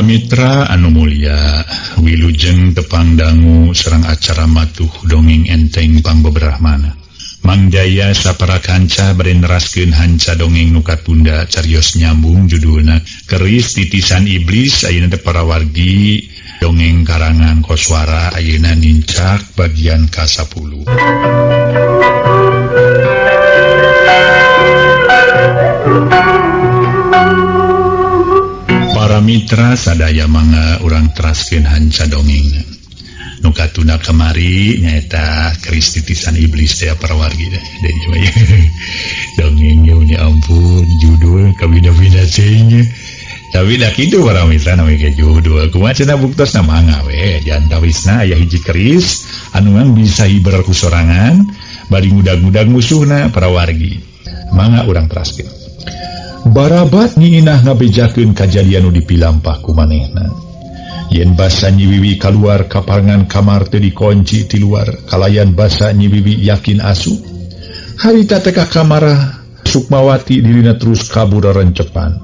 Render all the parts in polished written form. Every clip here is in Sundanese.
Para mitra anu mulia, wilujeng tepang dangu sareng acara matuh dongeng enteng pangbeberahmana. Mang Jaya sapara kanca bade neraskeun hanca dongeng nu katunda carios nyambung judulna Keris Titisan Iblis. Ayeuna teh para wargi dongeng karangan Koswara ayeuna nincak bagian ka-10. Para mitra sadaya mangga urang teraskeun hanca dongeng nu katunda kamari nyaeta Keris Titisan Iblis teh para wargi deh dongeng nya ampun judul kabina-bina teh tapi dah kitu para mitra namanya ke judul kumaha cenah buktosna mangga we jantawisna aya hiji keris anu bisa hiber ku sorangan bari ngudag-ngudag musuhna para wargi mangga urang teraskeun. Barabat Nyi Inah ngabejakeun kajadian nu dipilampah ku manehna. Yen basa Nyi Wiwi kaluar kaparangan kamar teu dikunci ti luar, kalayan basa Nyi Wiwi yakin asup. Harita teh ka kamar Sukmawati dirina terus kabur rencepan.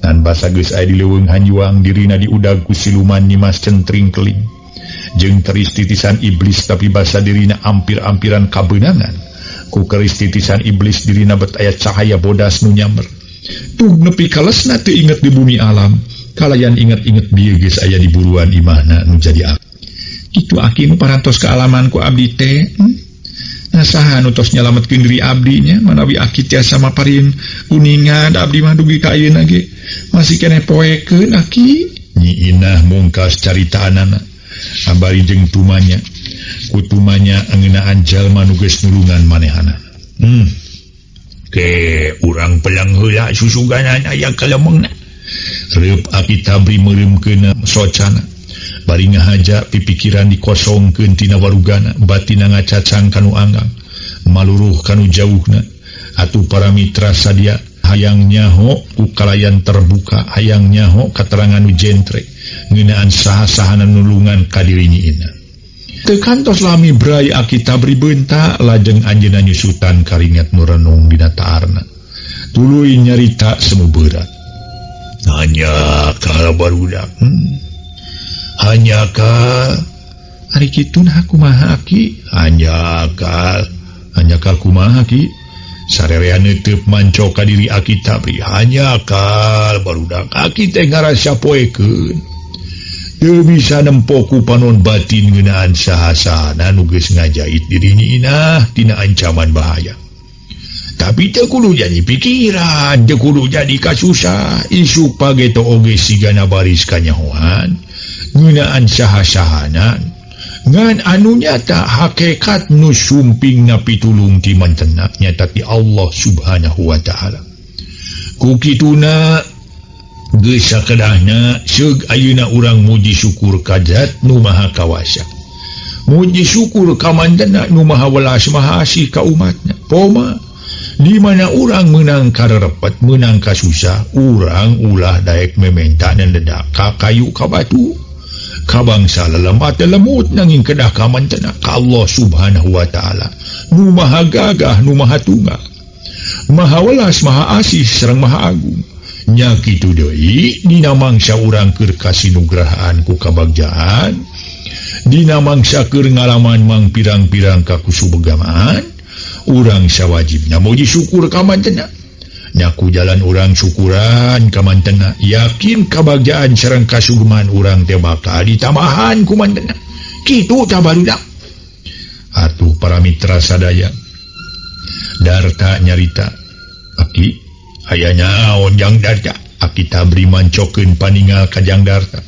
Ngan basa geus aya di leuweung hanjuang dirina diudag ku siluman Nyimas Centring Keling. Jeung keris titisan iblis tapi basa dirina ampir-ampiran kabeunangan. Ku keris titisan iblis dirina bet aya cahaya bodas nu nyamber. Tug nepi kalesna teu inget di bumi alam, kalayan inget-inget bieu geus aya di buruan imahna nu jadi aki. Kitu aki nu parantos kaalaman ku abdi teh. Nah saha nu tos nyalametkeun diri abdi nya manawi aki tiasa maparin kuningan abdi mah dugi ka ayeuna ge masih keneh poekeun aki. Nyi Inah mungkas caritaanana abari jeung tumanya ku tumanya ngeunaan jalma nu geus nulungan manehana. Ke urang pelang heula susuganan aya kalemengna. Reup aki tabri meureumkeun socana. Bari ngahaja pipikiran dikosongkeun tina warugana, batina ngacacang kanu anggang, maluruh kanu jauhna. Atuh para mitra sadia hayang nyaho ku kalayan terbuka, hayang nyaho katerangan nu jentre ngeunaan saha-sahana nulungan ka diri Nyi Inah. Teu kantos lami bray aki tabri beunta lajeng anjeunna nyusutan karingat nu renung dina taarna. Tuluy nyarita semu beurat. Hanya ka barudak. Hanya ka ari kitu nah kumaha aki? Hanya ka hanya ka kumaha ki? Sarerea neuteub manco ka diri aki tabri. Hanya ka barudak aki teh ngarasa poekeun. Teu bisa nempo ku panon batin ngeunaan saha-sahana nu geus ngajait diri Nyi Inah tina ancaman bahaya. Tapi teu kudu jadi pikiran, teu kudu jadi kasusah. Isuk pageto oge sigana baris kanyahoan ngeunaan saha-sahana. Ngan anu nyata hakikat nu sumpingna pitulung ti mantena nyata ti Allah Subhanahu wa taala. Ku kituna geus sakedahna seug ayeuna urang muji syukur ka Zat nu Maha Kawasa. Muji syukur ka mantena nu Maha Welas Maha Asih ka umatna. Poma di mana urang meunang karerepet, meunang kasusah, urang ulah daek mementa nendedak ka kayu ka batu. Ka bangsa lelemat lemut nanging kedah ka mantena ka Allah Subhanahu wa taala. Nu Maha Gagah, nu Maha Tunggal. Maha Welas Maha Asih sareng Maha Agung. Nya kitu deui dina mangsa urang keur kasinugrahaan ku kabagjaan, dina mangsa keur ngalaman mang pirang-pirang kakusubegamaan, urang sawajibna muji syukur ka mantena. Nya ku jalan urang syukuran ka mantena, yakin kabagjaan sareng kasugeman urang teh bakal ditambahan ku mantena. Kitu tah barudak. Atuh para mitra sadaya, Darta nyarita, aki aya naon Jang Darta? Aki tabri mancokeun paningal ka Jang Darta.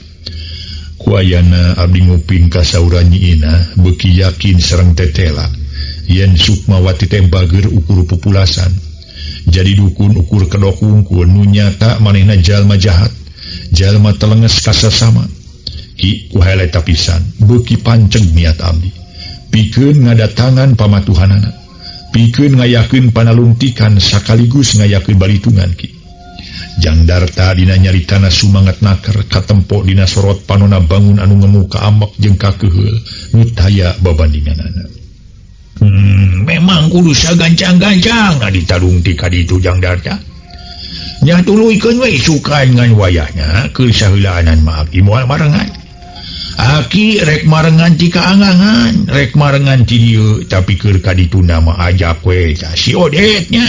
Ku ayana abdi nguping ka saura Nyi Inah beuki yakin sareng tetela yen Sukmawati teh bager ukur pupulasan. Jadi dukun ukur kedok hungkul nu nyata manehna jalma jahat, jalma telenges kasasama. Ki ku heleta pisan beuki panceg niat abdi. Pikeun ngadatangan pamatuhanana, pikeun ngayakeun panalungtikan sakaligus ngayakeun balitungan ki. Jang Darta dina nyaritana sumangat naker katempo dina sorot panona bangun anu ngemu ka ambek jeung kakeheul nu taya babandinganana. Memang kudu sagancang-gancang na ditarungtik ka ditu Jang Darta. Nya tuluykeun we isukan ngan wayahna keur saheulaanan mah aki moal marengan. Aki rek marengan ti kaangangan, rek marengan ti dieu tapi keur ka dituna mah ajak we tah si Odet nya.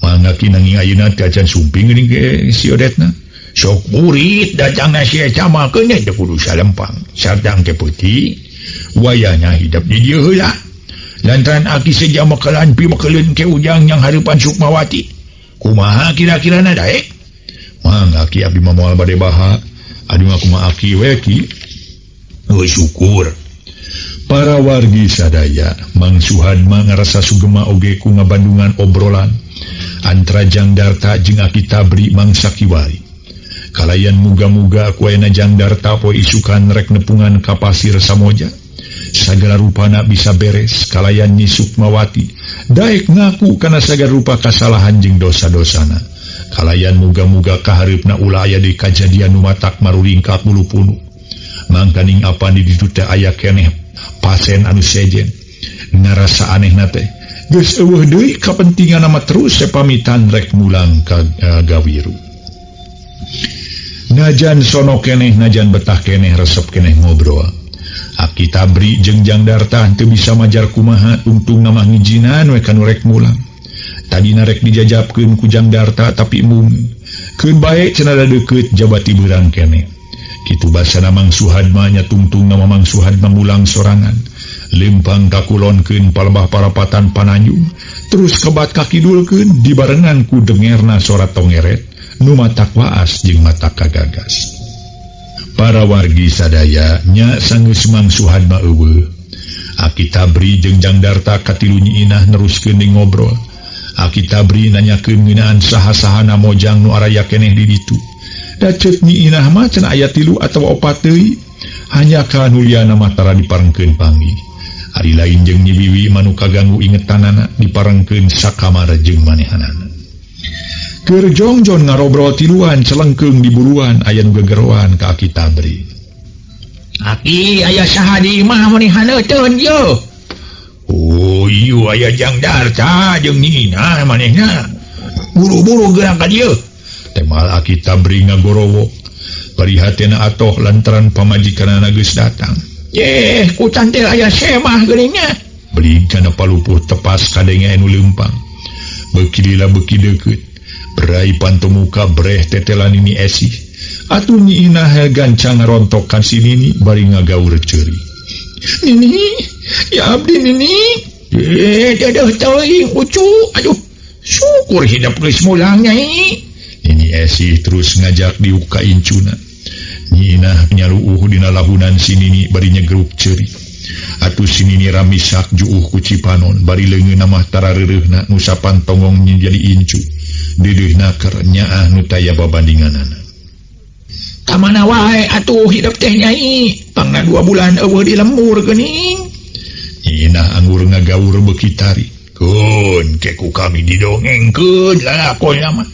Mangga ki nanging ayeuna teh acan sumping geuning ge si Odetna. Sok burit datangna si eta mah keun teh kudu salempang. Sartang teh peuting wayahna hidep di dieu heula. Lantaran aki seja makalan pi makaleun ke ujang yang hareupan Sukmawati. Kumaha kira-kira na daek? Mangga ki abdi mah moal bade baha. Aduh aku mah aki we ki. Euy syukur. Para wargi sadaya Mang Suhadma ngarasa sugema oge ku ngabandungan obrolan antara Jang Darta jeung Aki Tabri mangsa kiwari. Kalayan muga-muga ku ayeuna Jang Darta poe isukan rek nepungan ka Pasir Samoja. Sagala rupana bisa beres kalayan Nyi Sukmawati daek ngaku kana sagala rupa kasalahan jeung dosa-dosana. Kalayan muga-muga kahareupna ulah aya deui kajadian nu matak maruringkak bulu punu. Mangkaning apa di ditu teh aya keneh pasen anu sejen ngarasa anehna teh geus eueuh deui kapentingan mah terus pamitan rek mulang ka Gawiru. Najan sono keneh najan betah keneh resep keneh ngobrol. Aki Tabri jeung Jang Darta teu bisa majar kumaha tungtungna mah ngijinan we kanu rek mulang. Tadina rek dijajabkeun ku Jang Darta tapi embung. Keun bae cenah deukeut jabati beurang keneh. Kitu basana Mang Suhadma nya tungtungna mah Mang Suhadma mulang sorangan. Lempang kakulonkeun palebah parapatan Pananjung, terus kebat kakidulkeun dibarengan ku dengerna sora tongeret nu matak waas jeung matak kagagas. Para wargi sadaya nya sanggeus Mang Suhadma eueuh. Aki Tabri jeung Jang Darta katilu Nyi Inah neruskeun deui ngobrol. Aki Tabri nanyakeun ngeunaan saha-sahana mojang nu araya keneh di ditu. Da ceuk Nyi Inah mah cenah aya 3 atawa 4 deui. Hanya ka nu liana mah tara diparengkeun panggih. Ari lain jeung Nyi Wiwi mah nu kaganggu ingetanana diparengkeun sakamar jeung manehanana. Keur jongjon ngarobrol tiluan celengkeung di buruan aya nu gegeroan ka Aki Tabri. Aki aya saha di imah meuni haneuteun yeuh. Oh ieu aya Jang Darta jeung Nyi Inah manehna. Buru-buru geura ka dieu. Temal Aki Tabri ngagorowo. Bari hatena atoh lantaran pamajikanana geus datang. Yeh, ku cantil aya semah geuning nya. Beli kana palupuh tepas kadenge anu leumpang. Beuki lila beuki deukeut. Berai pantomuka breh tetelan ini esih. Atuh Nyi Inah gancang ngarontokan si Nini bari ngagaur ceuri. Nini, ya abdi Nini. Dadah teuing ucu. Aduh, syukur hidap geus mulang nyai. Nini esih terus ngajak diuk ka incuna. Nyi Inah nyaruuh dina lahunan si Nini bari nyegruk ceuri. Atuh si Nini ramisak juuh ku Cipanon bari leungeunna mah tarareureunna ngusapan tonggong jadi incu. Deudeuhna keur nyaah nu taya babandinganana. Ka mana wae atuh hidep teh nyai? Pangna 2 bulan eueuh di lembur geuning. Nyi Inah anggur ngagaur beuki tari. Keun ke ku kami didongengkeun lalakon mah.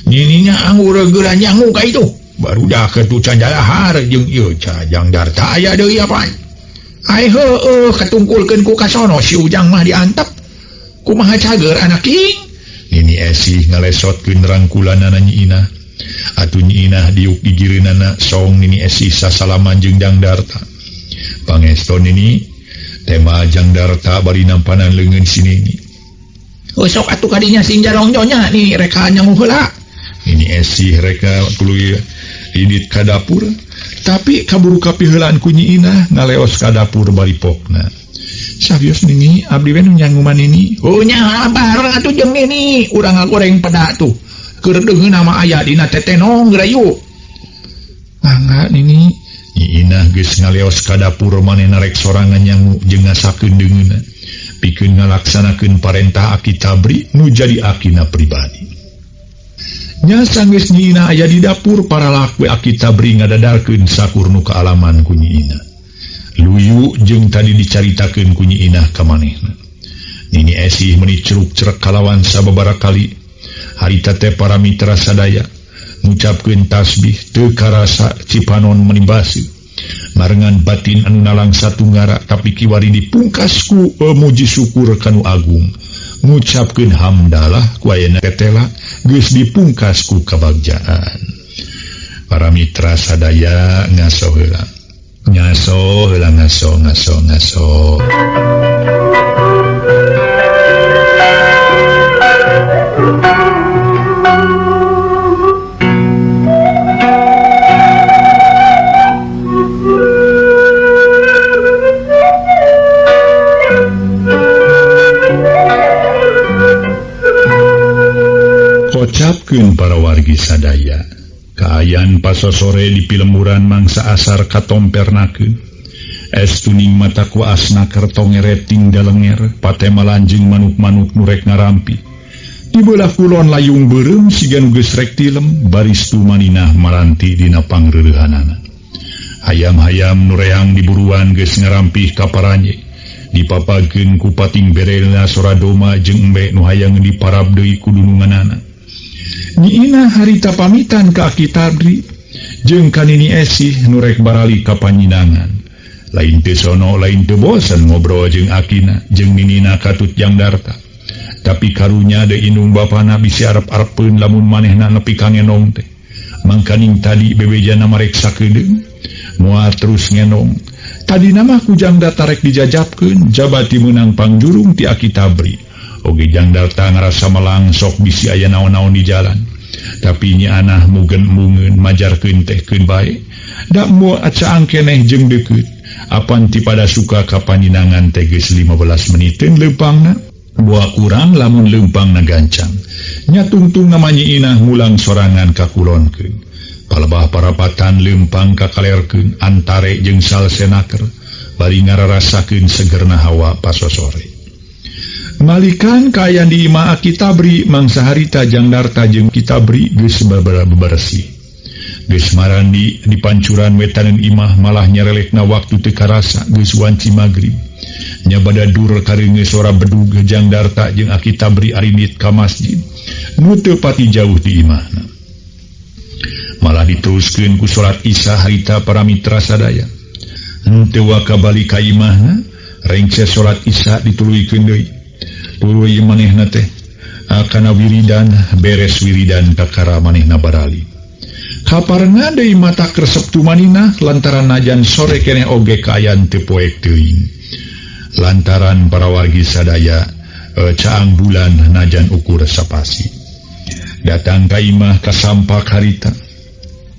Nininya anggur geura nyangu ka itu. Barudak tu can jalahar jeung ieu Jang Darta aya deui apaan. Ai heueuh katungkulkeun ku kasono si Ujang mah diantep. Kumaha cager anak king? Nini esih ngalesotkeun rangkulanana Nyi Inah. Atuh Nyi Inah diuk gigireunana song Nini esih sasalaman jeung Jang Darta. Pangesto Nini tema Jang Darta bari nampanan leungeun si Nini. Oh sok atuh kadinya sing jarongjonya ni reka nyangu heula. Nini esih reka tuluy indit ka dapur, tapi kaburu kapiheulaan ku Nyi Inah ngaleos ka dapur bari pokna. Sawios Nini, abdi we nu nyanguman Nini. Oh nya bareng atuh jeung Nini, urang ngagoreng peda tuh. Keur deungeun mah aya dina tetenong geura yuk. Mangga Nini. Nyi Inah geus ngaleos ka dapur manehna rek sorangan nyangu jeung ngasakeun deungeunna. Pikeun ngalaksanakeun parentah Aki Tabri nu jadi akina pribadi. Nya sanggeus Nyi Inah aya di dapur para laku Aki Tabri ngadadarkeun sakur nu kaalaman ku Nyi Inah. Luyu jeung tadi dicaritakeun ku Nyi Inah ka manehna. Nini esih meuni ceruk-cerek kalawan sababaraha kali. Harita teh para mitra sadaya ngucapkeun tasbih teu karasa Cipanon meuni baseuh. Marengan batin anu nalang satunggara tapi kiwari dipungkas ku muji syukur kanu agung. Ngucapkeun hamdalah ku ayeuna tetela Geus dipungkas ku kabagjaan. Para mitra sadaya ngaso heula. Ngaso heula ngaso ngaso ngaso. Kocapkeun para wargi sadaya. Kaayaan pasosore di pilemburan mangsa asar katompernakeun. Es tuning mata ku asna kertongeret ting dalenger, patema lanjing manuk-manuk nu rek ngarampi. Di belah kulon layung beureum siga nu geus rek tilem, baris tumaninah maranti dina pangreurehanana. Hayam-hayam nu reang diburuan geus ngarampih ka paranje. Dipapageun ku pating berelna sora doma jeung embe nu hayang diparab deui ku dununganana. Nyi Inah harita pamitan ka Aki Tabri jeung ka Nini Esih nu rek barali ka panyinangan. Lain teu sono lain teu bosen ngobrol jeung akina jeung ninina katut Jang Darta. Tapi karunya deui indung bapana bisi arep-arepeun lamun manehna nepi ka ngenong teh. Mangkaning tadi bebejana marek sakedeung moal terus ngenong. Tadina mah ku Jang Darta rek dijajabkeun jabati meunang pangjurung ti Aki Tabri. Oge Jang Darta ngarasa melang sok bisi aya naon-naon di jalan. Tapi Nyi Anah mugen-mungeun majarkeun teh keun bae. Da moal acaang keneh jeung deukeut. Apan ti pada suka ka panyinangan teh geus 15 meniteun leumpangna. Boa kurang lamun leumpangna gancang. Nya tungtung nama Nyi Inah mulang sorangan ka kulonkeun. Palebah parapatan leumpang ka kalerkeun antare jeung salsenaker bari ngararasakeun segerna hawa pasosore. Malikan kaayaan di imah Aki Tabri mangsa harita Jang Darta jeung Ki Tabri geus bebersih. Geus marandi di pancuran wetaneun imah malah nyerelekna waktu teu karasa geus wanci magrib. Nya badadur kareungeun sora bedug Jang Darta jeung Aki Tabri arinit ka masjid. Nu teu pati jauh di imahna. Malah diteruskeun ku salat Isya harita para mitra sadaya. Henteu waka balik ka imahna, rengse salat Isya dituluykeun deui. Tuluy manehna teh kana wiridan beres wiridan kakara manehna barali. Kaparengan deui mata kresep tumaninah lantaran najan sore keneh oge kaayaan teu poek teuing. Lantaran para wargi sadaya caang bulan najan ukur sapasi. Datang ka imah kasampak harita.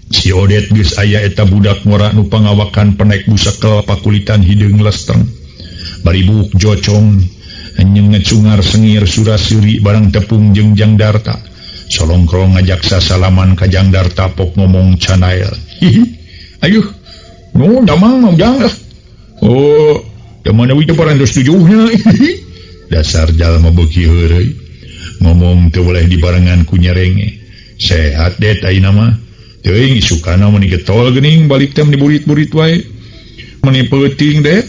Si Odet geus aya eta budak ngora nu pangawakan penek busakel pakulitan hideung lesteng. Bari buuk jocong nyeng ngecungar sengir surasuri barang tepung jeung Jang Darta. Solongkrong ngajak sasalaman ka Jang Darta pok ngomong canael. Hihi. Ayuh. Nu damang mau jang lah. Oh, da mana we teh parantos tujuhna. Dasar jalma beuki heureuy. Ngomong teu boleh dibarengan ku nyerenge. Sehat det ayeuna mah. Teuing isukana mun getol geuning balik teh meni burit-burit wae. Meni peuting det.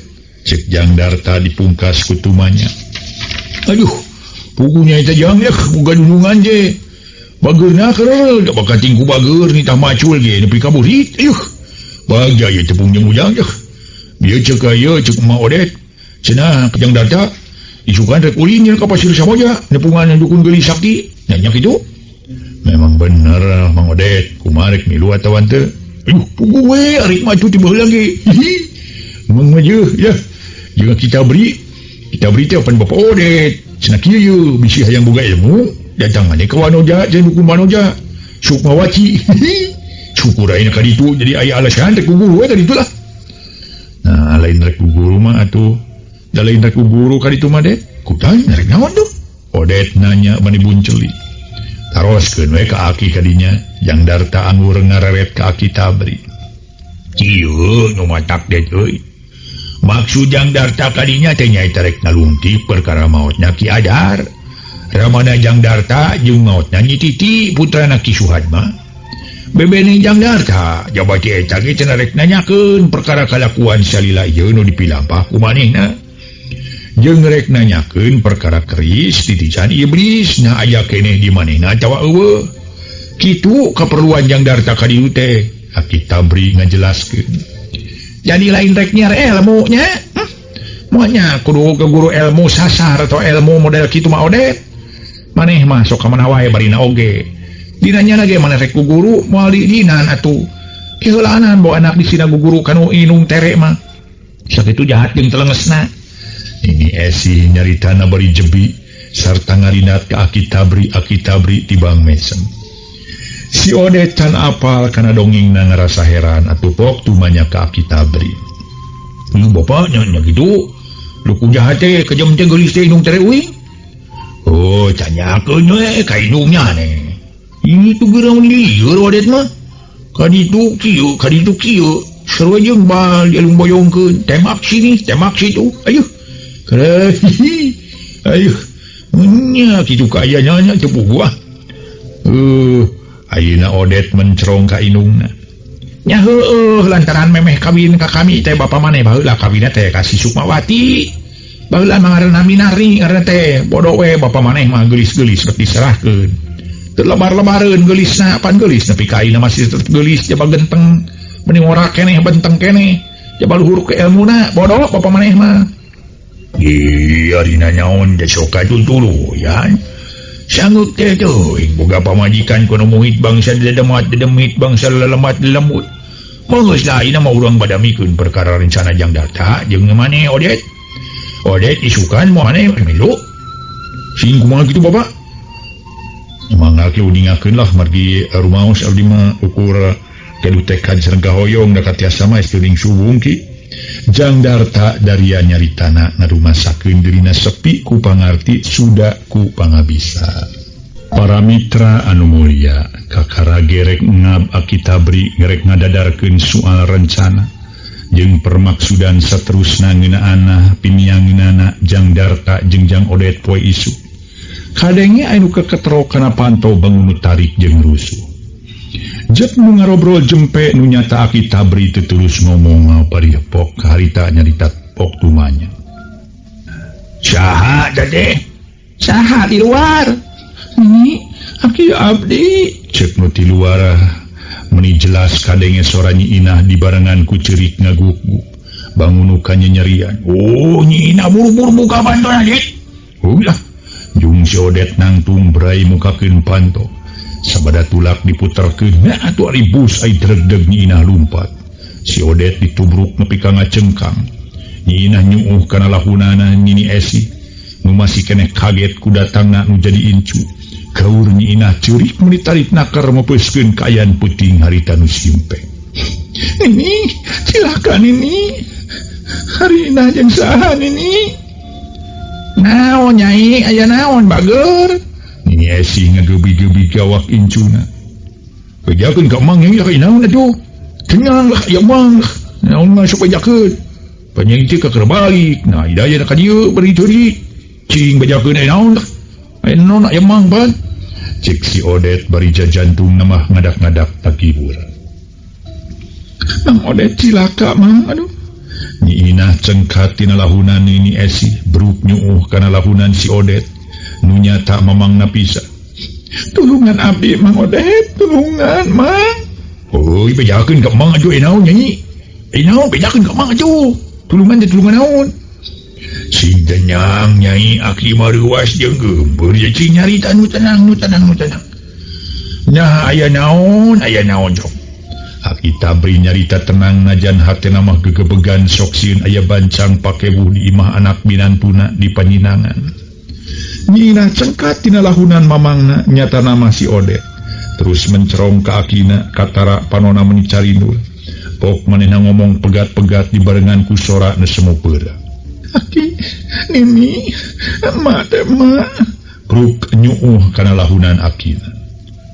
Cek Jang Darta dipungkas ku tumanya. Aduh, pugunya eta jang ya, boga dunungan je. Bageurna keur, da bakating ku bageur nitah macul ge nepi ka burit. Ayuh. Bagja ieu tepung jeung ujang yeuh. Bieu ceuk ieu ceuk Ma Odet. Cenah Jang Darta isukan rek ulin ka Pasir Samoja nepungan dukun geulis sakti. Nya nya kitu. Memang bener Mang Odet, kumaha rek milu atawa henteu? Aduh, pugu we ari maju ti baheula ge. Hihi. Mung mah jeuh ya. Jeung kita beri kita beri teh pan Bapak Odet. Cenah kieu yeuh bisi hayang boga ilmu, datang maneh ka Wanoja jeung dukun Wanoja. Sukmawaci. Syukur ayeuna ka ditu jadi aya alasan rek ku guru we ka ditu lah. Nah, lain rek ku guru mah atuh. Da lain rek ku guru ka ditu mah det. Kutan rek naon tuh? Odet nanya bani bunceli. Taroskeun we ka aki kadinya, Jang Darta anggur ngareret ka Aki Tabri. Kieu nu matak det euy. Maksud Jang Darta kadinya teh nyaeta rek nalungtik perkara maotna Ki Adar. Ramana Jang Darta jeung maotna Nyi Titi putrana Ki Suhadma. Bebene Jang Darta jabati eta ge cenah rek nanyakeun perkara kalakuan salila ieu nu dipilampah ku manehna. Jeung rek nanyakeun perkara keris titisan iblis nah aya keneh di manehna atawa eueuh. Kitu kaperluan Jang Darta ka dieu teh. Aki Tabri ngajelaskeun. Jadi lain rek nyiar ilmu nya. Moalnya kudu ke guru ilmu sasar atau ilmu model kitu mah Odet. Maneh mah sok ka mana wae barina oge. Dina nyana ge maneh rek ku guru moal diizinan atuh. Keheulaanan bawa anak disina guguru kanu inung tere mah. Sakitu jahat jeung telengesna. Nini Esi nyaritana bari jebi sarta ngarinat ka Aki Tabri, Aki Tabri tibang mesem. Si Odet can apal kana dongengna ngarasa heran atuh pok tumanya ka Aki Tabri. Lu bapaknya nya gitu. Lu ku jahat teh kejem teh geulis teh indung tere uing. Oh, canyakeun we ka indungnya neh. Ini tuh geurang lieur Odet mah. Kaditu kieu, kaditu kieu. Sarua jeung bal dialung boyongkeun, tembak sini, tembak situ. Ayuh. Kere. Ayuh. Nya kitu ka aya nya teu puguh. Ayeuna Odet mencerong ka indungna. Nya heueuh lantaran memeh kawin ka kami teh bapa maneh baheula kawinna teh ka si Sukmawati. Baheula mah ngaranna Minarni ngaranna teh bodoh we bapa maneh mah geulis-geulis rek diserahkeun. Teu lebar-lebareun geulisna pan geulis nepi ka ayeuna masih tetep geulis jaba genteng meni ngora keneh benteng keneh jaba luhur ke elmuna bodoh bapa maneh mah. Iya dina nyaon teh sok katutuluyan. Sanggup teh teuing boga pamajikan kudu muhit bangsa dedemat dedemit bangsa lelemat lelembut. Manggeus lah ayeuna mah urang badamikeun perkara rencana jang data jeung maneh Odet. Odet isukan maneh milu. Sing kumaha kitu Bapak? Mangga ki uningakeun lah margi rumaos abdi mah ukur gaduh tekad sareng kahoyong da katiasa mah teuing suwung ki. Jang Darta daria nyaritana ngarumasakeun dirina sepi ku pangarti suda ku pangabisa. Para mitra anu mulia, kakara gerek ngab Aki Tabri ngerek ngadadarkeun soal rencana jeung permaksudan saterusna ngeunaan pimiangeunana Jang Darta jeung Jang Odet poe isuk. Kadenge anu keketro kana panto bangun tarik jeung rusuh. Jet nu ngarobrol jempe nu nyata Aki Tabri teu tulus ngomong parihpok harita nyarita pok tumanya. Saha teh? Saha di luar? Ini Aki Abdi cek nu ti luar meni jelas kadenge sora Nyi Inah dibarengan ku ceurik ngaguk-guk. Bangun ka nyerian. Oh Nyi Inah buru-buru buka pantona dit. Ulah jung si Odet nangtung brai mukakeun panto. Sabada tulak diputerkeun, nah atuh ari bus ai dregdeg Nyi Inah lumpat. Si Odet ditubruk nepi ka ngacengkang. Nyi Inah nyuuh kana lahunana Nini Esi. Nu masih keneh kaget ku datangna nu jadi incu. Gaur Nyi Inah ceurik meuni tarik naker meupeuskeun kaayaan peuting harita nu simpeng. Ini silakan ini. Hari Inah jeung saha nini? Naon Nyai, aya naon bager? Nini Esi ngagebi-gebi gawak incuna. Bejakeun ka Mang ya naon atuh? Tenang lah ya Mang. Naon mah sok bejakeun. Panyai teh ka keur balik. Nah, hidayah ka dieu bari ceurik. Cing bejakeun aya naon lah. Aya naon aya Mang pan. Cek si Odet bari jajantung mah ngadak-ngadak takibur. Mang Odet cilaka Mang aduh. Nyi Inah cengkat tina lahunan Nini Esi bruk nyuuh kana lahunan si Odet. Nu nyata mamangna pisan. Tulungan abdi Mang Odet, tulungan Mang. Heuy bejakeun ka Mang atuh naon nyanyi. Naon bejakeun ka Mang atuh. Tulungan teh tulungan naon? Sing denyang Nyai aki mah reuas jeung geumbeur ye cing nyarita nu tenang nu tenang nu tenang. Nah aya naon sok. Aki Tabri nyarita tenang najan hatena mah gegebegan sok sieun aya bancang pakebuh di imah anak minantuna di panyinangan. Nyi Inah cengkat tina lahunan mamangna nyata nama si Odet. Terus mencerong ka akina katara panona meni carinul. Pok manehna ngomong pegat-pegat dibarengan ku sora nu semu peura. Aki, Nini, emak teh emak. Kruk nyuuh kana lahunan akina.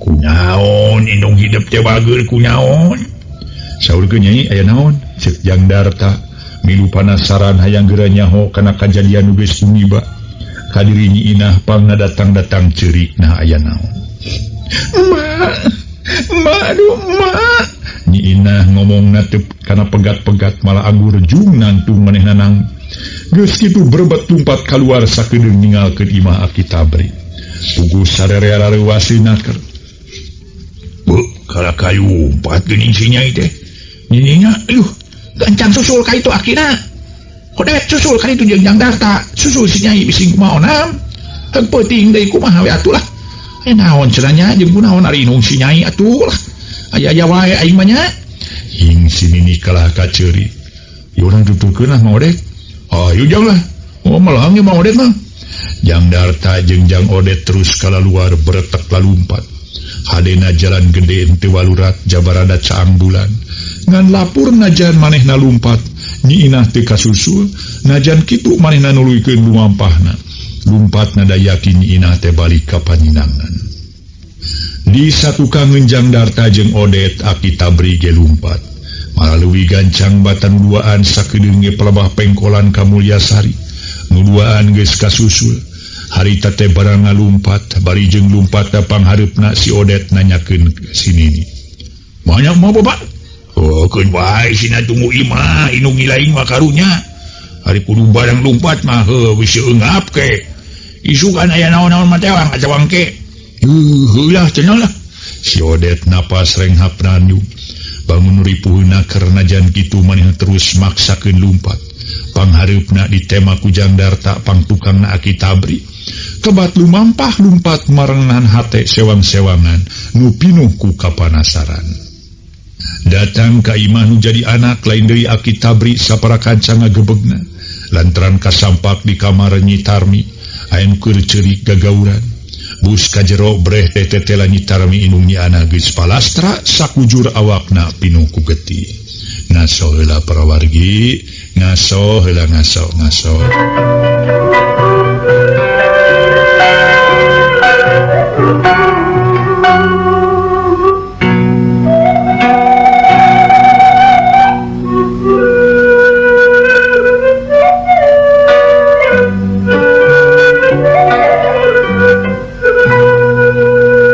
Kunaon indung hidup teh bager kunaon. Saurkeun Nyai aya naon? Cek Jang Darta milu panasaran hayang geura nyaho kana kajadian nu geus tumiba. Kadiri Nyi Inah pangna datang-datang ceurik nah aya naon. Emak, emak aduh emak. Nyi Inah ngomongna teu kana pegat-pegat malah anggur jung nangtung manehna nang. Geus kitu berebet tumpat kaluar sakedeung ninggalkeun imah Aki Tabri. Puguh sararea rareuwaseun naker. Beuh, kala kayu empat geuning si Nyai teh. Nininya, aduh, gancang susul ka itu akina. Odet susul ka itu jeung Jang Darta, susul si Nyai bising kumaha onam. Heug peuting deui kumaha we atuh lah. Aya naon cenah nya jeung kunaon ari indung si Nyai atuh lah. Aya-aya wae aing mah nya. Hing si Nini kalah kaceuri. Ieu urang tuturkeun lah Mang Odet. Hayu jang lah. Oh melang ieu Mang Odet mah. Jang Darta jeung Jang Odet terus kalaluar beretek lalumpat. Hadena jalan gede henteu walurat jabarada caang bulan. Ngan lapur najan manehna lumpat, Nyi Inah teu kasusul, najan kitu manehna nuluykeun lumampahna. Lumpat nada yakin Nyi Inah teh balik ka panyinangan. Di satukangeun Jang Darta jeung Odet Aki Tabri ge lumpat. Malah leuwih gancang batan duaan sakedeung ge pelebah pengkolan ka Mulyasari. Nu duaan geus kasusul. Harita teh barang ngalumpat, bari jeung lumpat da panghareupna si Odet nanyakeun si Nini. Banyak mah bapak? Oh, keun wae sina tunggu imah, indung lain mah karunya. Ari kudu barang lumpat mah heuh bisi eungap ke. Isukan aya naon-naon mah tewang acawang ke. Heuh lah cenah lah. Si Odet napas renghap ranyu. Bangun ripuhna karena jan kitu manehna terus maksakeun lumpat. Panghareupna ditema ku Jang Darta pangtukangna Aki Tabri. Kebat lumampah lumpat marengan hate sewang-sewangan nu pinuh ku kapanasaran. Datang ka imah nu jadi anak lain deui Aki Tabri sapara kanca ngagebegna. Lantaran kasampak di kamar Nyi Tarmi, aya nu keur ceurik gagauran. Bus ka jero breh teh tetela Nyi Tarmi indung Nyi Ana geus palastra sakujur awakna pinuh ku getih. Ngaso heula para wargi, ngaso heula ngaso ngaso.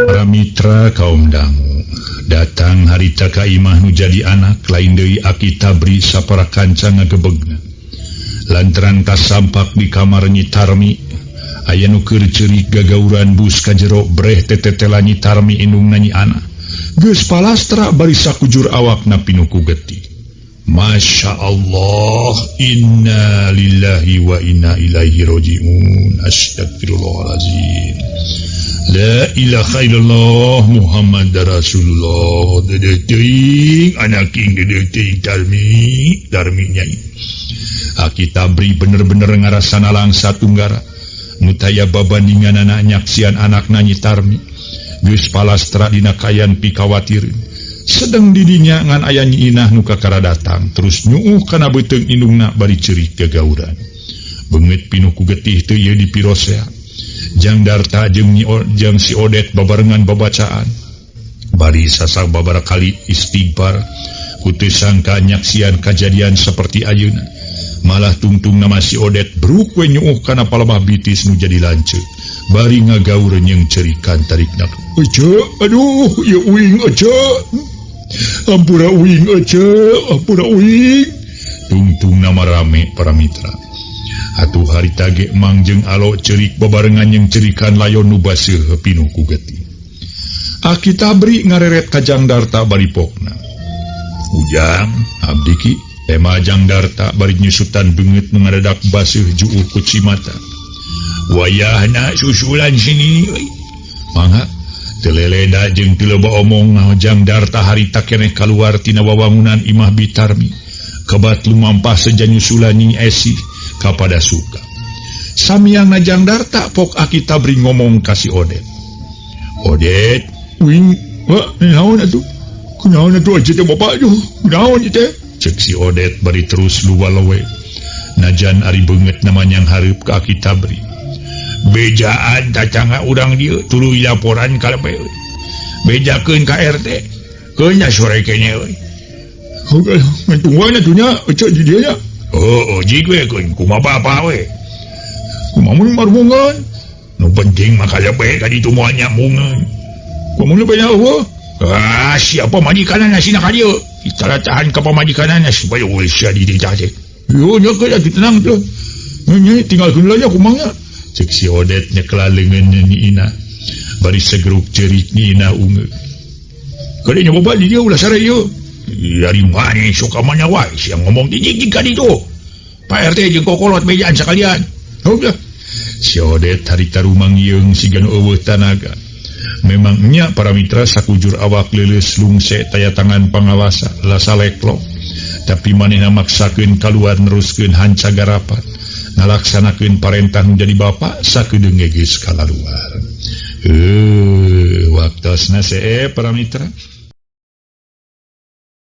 Para mitra kaum dangu, datang harita ka imah nu jadi anak lain deui Aki Tabri sapara kanca ngagebegna. Lantaran kasampak di kamar Nyi Tarmi, aya nu keur ceurik gagauran bus ka jero breh tetetela Nyi Tarmi indungna Nyi Ana. Geus palastra bari sakujur awakna pinuh ku getih. Masya Allah, inna lillahi wa inna ilaihi rajiun. Astagfirullahalazim. La ilaha illallah Muhammad Rasulullah. Dedeh teuing anak king dedeh teuing Tarmi, Tarmi nyai. Aki Tabri bener-bener ngarasana langsa tunggara. Nu taya babandinganana nyaksian anakna Nyi Tarmi. Geus palastra dina kayan pikawatireun. Sedeng didinya ngan aya Nyi Inah nu kakara datang terus nyuuh kana beuteung indungna bari ceurik gagauran. Beungeut pinuh ku getih teu ieu dipirosea. Jang Darta jeung jeung si Odet babarengan babacaan. Bari sasak babara kali istighfar ku teu sangka nyaksian kajadian seperti ayeuna. Malah tungtung nama si Odet bruk we nyuuh kana palebah bitis nu jadi lanceuk. Bari ngagaur jeung cerikan tarikna. Ece, aduh, ieu uing ece. Ampura uing ece, ampura uing. Tungtung nama rame para mitra. Atuh harita ge Mang jeung Alo ceurik babarengan jeung cerikan layon nu baseuh pinuh ku getih. Aki Tabri ngareret ka Jang Darta bari pokna. Ujang, abdi ki. Tema Jang Darta bari nyusutan beungeut nu ngaredak baseuh juuh ku cimata. Wayahna susulan sini euy. Mangga teu leleda jeung teu loba omong Jang Darta harita keneh kaluar tina wawangunan imah Bitarmi. Kebat lumampah seja nyusulan Nyi Esi kapada suka. Samyangna Jang Darta pok Aki Tabri ngomong ka si Odet. Odet, uing, heuh, naon atuh? Kunaon atuh aja teh bapak aduh, kunaon ieu teh? Cek si Odet bari terus luwalowe. Najan ari beungeut namanyang hareup ka Aki Tabri. Bejaan tacanga urang dieu tuluy laporan ka LP. Bejakeun ka RT. Keun nya sore keneh euy. Heuh, tungguan atuh nya, ece di dieu nya. Oh, jig we keun kumaha bapa we. Kumaha mun marmungan? Nu penting mah ka LP ka ditu moal nyambungeun. Kumaha mun nya eueuh? Ah, siapa majikanana sina ka dieu? Kita tahan ka pamajikanana supaya eueuh sia di dieu teh. Yo nya keun atuh tenang tuh. Nya tinggalkeun lah nya kumaha nya. Cek si Odet nyekla leungeun Nyi Ina. Bari segeruk ceurik Nyi Ina ungeuk. Kade nya bapak di dieu ulah sare ieu. Dari mana sok ka mana wae sia ngomong di jig ka ditu. Pak RT jeung kokolot bejaan sakalian. Heuh. Si Odet harita rumangyeung siga nu eueuh tanaga. Memangnya para mitra sakujur awak leuleus lungse taya tangan pangawasa lasa leklok. Tapi manehna maksakeun kaluar neruskeun hanca garapat. Ngalaksanakeun parentah nu jadi bapak sakedeung ge geus kalaluar. Waktosna see para mitra.